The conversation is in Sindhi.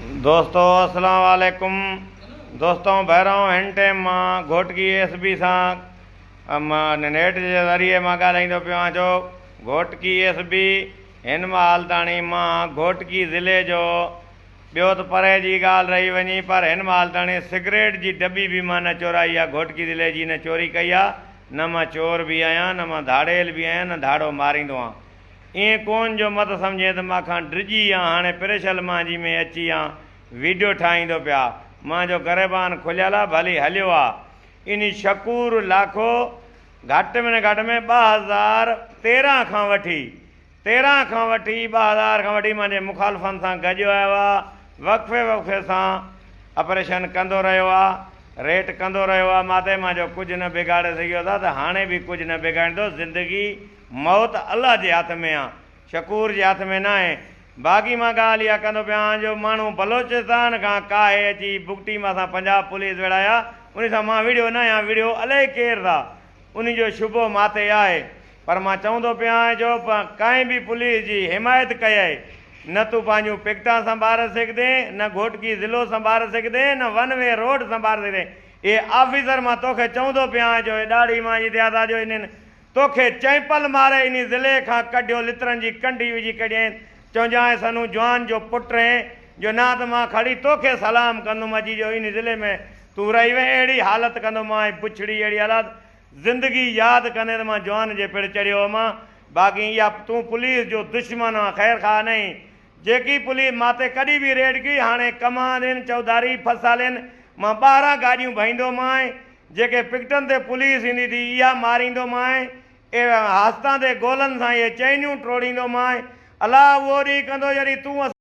دوستو اسلام عليڪم دوستو ڀائرو هن ٽيم مان گهوٽڪي ايس بي سان مان نيٽ جي ذريعي مان ڳالهائيندو پيو آهيان جو گهوٽڪي ايس بي هن مهل تاڻي مان گهوٽڪي ضلعي جو ٻيو ته پري جي ڳالهه رهي وڃي پر هن مهل تاڻي سگريٽ جي ڊٻي به مان نه چورائي آهي گهوٽڪي ضلعي جي نه چوري ڪئي آهي نه مان چور به آهيان نه مان ڌاڙيل به آهيان نه ڌاڙو ماريندو آهيان ائين ڪون جو مت سمجهين ته مان کان ڊڄي يا هاڻي پريشل مانجي ۾ اچي يا ويڊيو ٺاهيندو پيا مان جو گريبان کليل آ ڀلي هليو آ انهي شڪور لاکو گهٽ ۾ گهٽ ۾ 2013 کان وٺي 13 کان وٺي 2000 کان وٺي مانجي مخالفن سان گڏيو آيو آ وقفي وقفي سان اپريشن ڪندو رهيو آ ريٽ ڪندو رهيو آ ماتي مانجو ڪجهه نه بگاڙي سگهيو ٿا ته هاڻي به ڪجهه نه بگاڙيندو زندگي موت الله جي هٿ ۾ آ شڪور جي هٿ ۾ ناهي. باقي مان ڳالهه اها ڪندو پيو آهيان جو ماڻهو بلوچستان کان ڪاهي اچي بگٽي مان سان پنجاب پوليس وڙهايا انهي سان مان وڙهيو ناهيان وڙهيو الائي ڪير ٿا انهي جو شبهو ماٿي آهي پر مان چوندو پيو آهيان جو ڪنهن به پوليس جي حمايت ڪيائي نه تون پنهنجون پڪٽان سنڀاري سگهندين نه گهوٽڪي ضلعو سنڀاري سگهندين نه ون وي روڊ سنڀاري سگهندين اي آفيسر مان توکي چوندو پيو آهيان جو اي ڏاڙهي مان جي ٿيا ٿا جو انهن توکي چئنپل ماري انهي ضلعي کان ڪڍيو لترن جي ڪنڍي وجهي ڪڍيائين چونجانء سنو جوان جو پٽ هين جو نه ته مان کڙي توکي سلام ڪندم اڄ جو انهي ضلعي ۾ تون رهي وئين اهڙي حالت ڪندومانء بڇڙي اهڙي حالت زندگي ياد ڪندين ته مان جوان جي پڙ چڙهيو هومان باقي اها تون پوليس جو دشمن آن خير خواهه نه هين جيڪي پوليس ماتي ڪڏي به ريڊ ڪئي هاڻي ڪماندين چوڌاري ڦسالين مان ٻاهران گاڏيون ڀئيندومانء جيڪي پڪٽن تي پوليس ايندي ٿي اها ماريندومانء اهي هاستان تي گولن سان اهي چينيون ٽوڙيندومانء الله اهو ڏينهن ڪندو جڏهن تون.